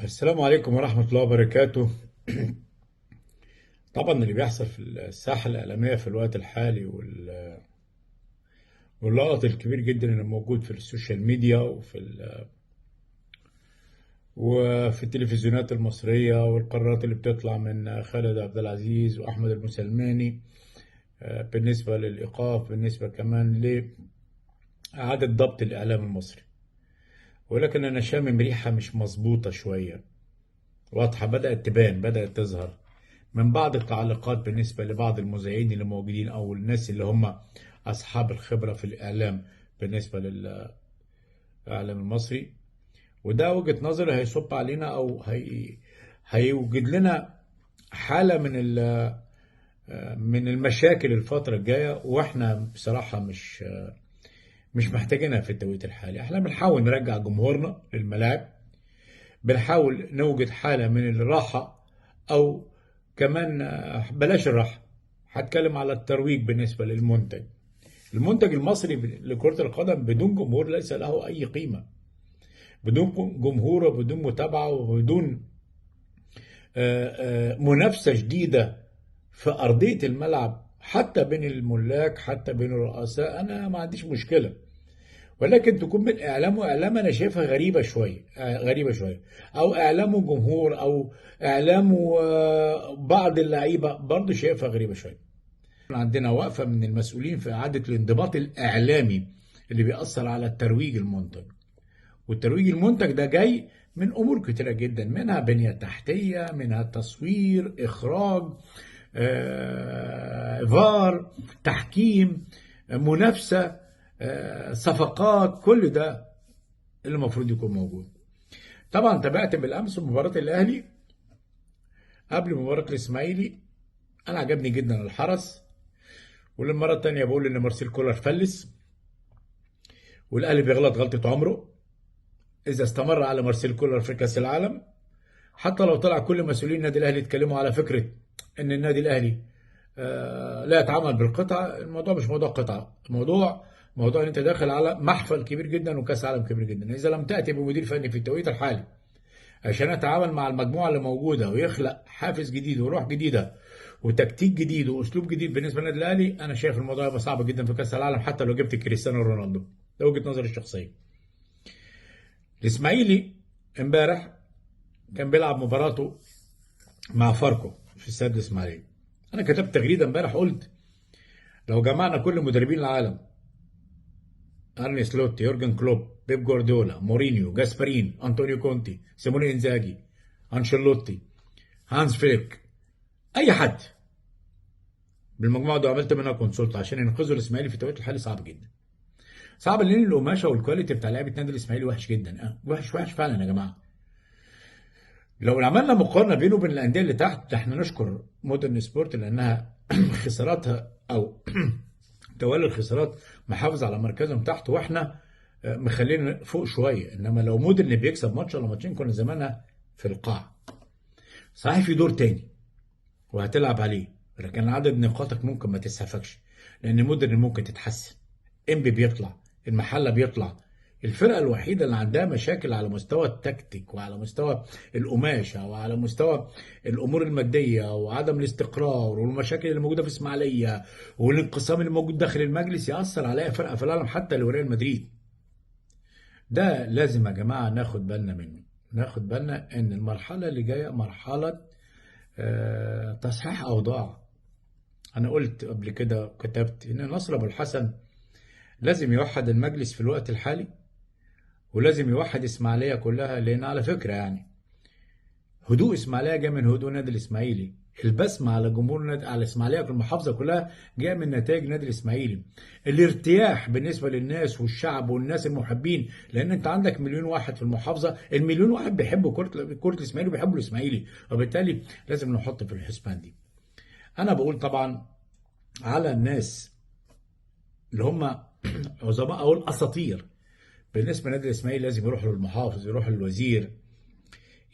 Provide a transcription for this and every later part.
السلام عليكم ورحمة الله وبركاته. طبعا اللي بيحصل في الساحة الإعلامية في الوقت الحالي واللغط الكبير جدا اللي موجود في ال social media وفي التلفزيونات المصرية، والقرارات اللي بتطلع من خالد عبد العزيز وأحمد المسلماني بالنسبة للإيقاف، بالنسبة كمان لإعادة ضبط الإعلام المصري. ولكن أنا شامم ريحة مش مظبوطة شوية، واضحة، بدأت تبان، بدأت تظهر من بعض التعليقات بالنسبة لبعض المذيعين اللي موجودين أو الناس اللي هم أصحاب الخبرة في الإعلام بالنسبة للإعلام المصري. وده وجهة نظري هيصب علينا أو هيوجد لنا حالة من المشاكل الفترة الجاية، وإحنا بصراحة مش محتاجينها في التوقيت الحالي. إحنا بنحاول نرجع جمهورنا للملاعب، بنحاول نوجد حالة من الراحة، أو كمان بلاش الراحة، هتكلم على الترويج بالنسبة للمنتج. المنتج المصري لكرة القدم بدون جمهور ليس له أي قيمة، بدون جمهور وبدون متابعة وبدون منافسة شديدة في أرضية الملعب، حتى بين الملاك حتى بين الرؤساء، أنا ما عنديش مشكلة، ولكن تكون من إعلام وإعلام أنا شايفها غريبة شوية، غريبة شوية، أو إعلام وجمهور، أو إعلام وبعض اللعيبة، برضه شايفها غريبة شوية. عندنا وقفة من المسؤولين في إعادة الانضباط الإعلامي اللي بيأثر على الترويج المنتج، والترويج المنتج ده جاي من أمور كتيرة جدا، منها بنية تحتية، منها تصوير، إخراج، فار، تحكيم، منافسة، صفقات، كل ده اللي المفروض يكون موجود. طبعا تابعت بالامس مباراة الاهلي قبل مباراة الاسماعيلي، انا عجبني جدا الحرس، وللمرة الثانية بقول ان مارسيل كولر فلس، والاهلي بيغلط غلطة عمره اذا استمر على مارسيل كولر في كاس العالم. حتى لو طلع كل مسؤولين النادي الاهلي يتكلموا على فكرة ان النادي الاهلي لا يتعامل بالقطعة، الموضوع مش موضوع قطعة، الموضوع موضوع ان انت داخل على محفل كبير جدا وكاس عالم كبير جدا. اذا لم تاتي بمدير فني في التوقيت الحالي عشان يتعامل مع المجموعة اللي موجودة ويخلق حافز جديد وروح جديدة وتكتيك جديد واسلوب جديد بالنسبة للنادي الاهلي، انا شايف الموضوع هيبقى صعب جدا في كاس العالم حتى لو جبت كريستيانو رونالدو. ده وجهه نظري الشخصية. الاسماعيلي امبارح كان بيلعب مباراته مع فاركو في استاد الاسماعيلية. انا كتبت تغريدة امبارح، قلت لو جمعنا كل مدربين العالم، ارني سلوت، يورجن كلوب، بيب جوارديولا، مورينيو، جاسبرين، انطونيو كونتي، سيموني انزاجي، انشيلوتي، هانز فليك، اي حد بالمجموعة دي عملت منها consult عشان ينقذوا الاسماعيلي في التوقيت الحالي، صعب جدا. صعب لان القماشه وال quality بتاع لعيبة نادي الاسماعيلي وحش جدا، وحش وحش فعلا يا جماعة. لو عملنا مقارنة بينه وبين الاندية اللي تحت، احنا نشكر مودرن سبورت لانها خساراتها او توالي الخسارات محافظ على مركزهم تحت، واحنا مخلينا فوق شوية. انما لو مودرن بيكسب ماتش ولا ماتشين كنا زماننا في القاع. صحيح في دور تاني وهتلعب عليه، لكن عدد نقاطك ممكن ما تسعفكش، لان مودرن ممكن تتحسن، انبي بيطلع، المحلة بيطلع. الفرقة الوحيدة اللي عندها مشاكل على مستوى التكتيك وعلى مستوى القماشه وعلى مستوى الامور المادية وعدم الاستقرار والمشاكل اللي موجودة في اسماعيليه والانقسام اللي موجود داخل المجلس ياثر على اي فرقه في العالم حتى لو ريال مدريد. ده لازم يا جماعة ناخد بالنا منه، ناخد بالنا ان المرحلة اللي جاية مرحلة تصحيح اوضاع. انا قلت قبل كده، كتبت ان نصر ابو الحسن لازم يوحد المجلس في الوقت الحالي، ولازم يوحد اسماعيليه كلها، لان على فكرة يعني هدوء اسماعيليه جاي من هدوء نادي الاسماعيلي، البسمة على جمهور نادي على اسماعيليه في المحافظة كلها جاية من نتائج نادي الاسماعيلي، الارتياح بالنسبة للناس والشعب والناس المحبين، لان انت عندك مليون واحد في المحافظة، المليون واحد بيحبوا كره الاسماعيلي وبيحبوا الاسماعيلي، وبالتالي لازم نحط في الحسبان دي. انا بقول طبعا على الناس اللي هم عظماء او الاساطير بالنسبة لنادي الاسماعيلي، لازم يروحوا للمحافظ، يروحوا للوزير،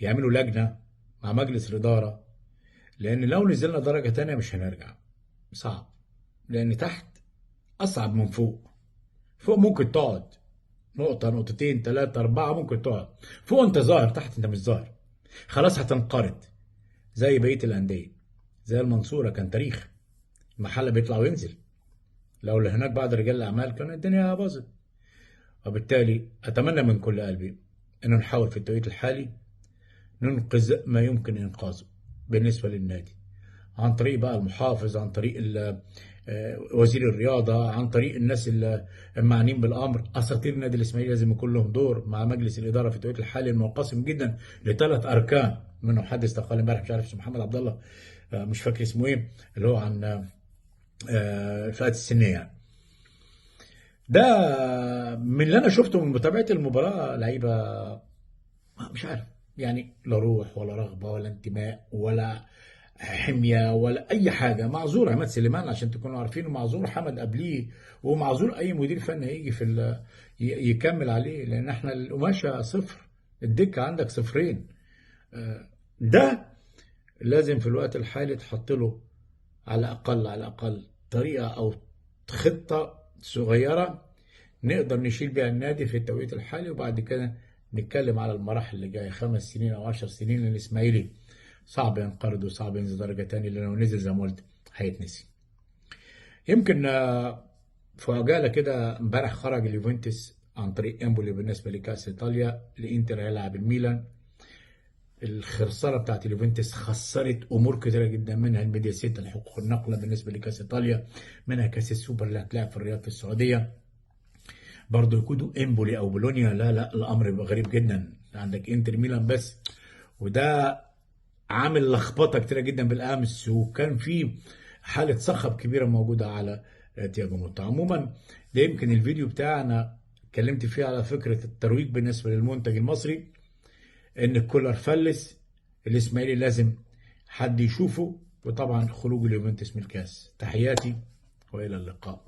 يعملوا لجنة مع مجلس الادارة، لان لو نزلنا درجه تانية مش هنرجع، صعب، لان تحت اصعب من فوق. فوق ممكن تقعد نقطة نقطتين 3 4 ممكن تقعد فوق، انت ظاهر، تحت انت مش ظاهر. خلاص هتنقرض زي بقية الاندية، زي المنصورة كان تاريخ المحلة بيطلع وينزل، لولا هناك بعض رجال الاعمال كان الدنيا باظت. وبالتالي اتمنى من كل قلبي ان نحاول في التوقيت الحالي ننقذ ما يمكن انقاذه بالنسبة للنادي، عن طريق بقى المحافظ، عن طريق وزير الرياضة، عن طريق الناس المعنيين بالامر. اساطير النادي الاسماعيلي لازم يكون لهم دور مع مجلس الادارة في التوقيت الحالي المنقسم جدا لثلاث اركان، منهم حد استقال امبارح مش عارف اسمه محمد عبد الله، مش فاكر اسمه ايه، اللي هو عن الفئات السنية يعني. ده من اللي انا شفته من متابعه المباراة، لعيبة مش عارف يعني، لا روح ولا رغبة ولا انتماء ولا حمية ولا اي حاجة. معذور عماد سليمان عشان تكونوا عارفين، ومعذور حمد قبليه، ومعذور اي مدير فني هيجي في يكمل عليه، لان احنا القماشه صفر، الدكة عندك صفرين. ده لازم في الوقت الحالي تحط له على الاقل على الاقل طريقه او خطه صغيرة نقدر نشيل بيها النادي في التوقيت الحالي، وبعد كده نتكلم على المراحل اللي جاية 5 سنين او 10 سنين. لان الاسماعيلي صعب ينقرض وصعب ينزل درجه تانية، لان لو نزل زي ما قلت هيتنسي. يمكن في عجالة كده، امبارح خرج اليوفنتوس عن طريق امبولي بالنسبة لكاس ايطاليا، الانتر هيلعب الميلان. الخسارة بتاعت اليوفنتوس خسرت امور كتيرة جدا، منها الميديا سيت، الحقوق النقلة بالنسبة لكاس ايطاليا، منها كاس السوبر اللي هتلعب في الرياض في السعودية. برضه يكونوا امبولي او بولونيا، لا لا الامر يبقى غريب جدا، عندك انتر ميلان بس، وده عامل لخبطة كتيرة جدا بالامس، وكان في حاله صخب كبيرة موجودة على تياجو موتا. عموما ده يمكن الفيديو بتاعنا اتكلمت فيه على فكرة الترويج بالنسبة للمنتج المصري، ان الكولر فلس، الاسماعيلي لازم حد يشوفه، وطبعا خروج اليوفنتوس من الكاس. تحياتي والى اللقاء.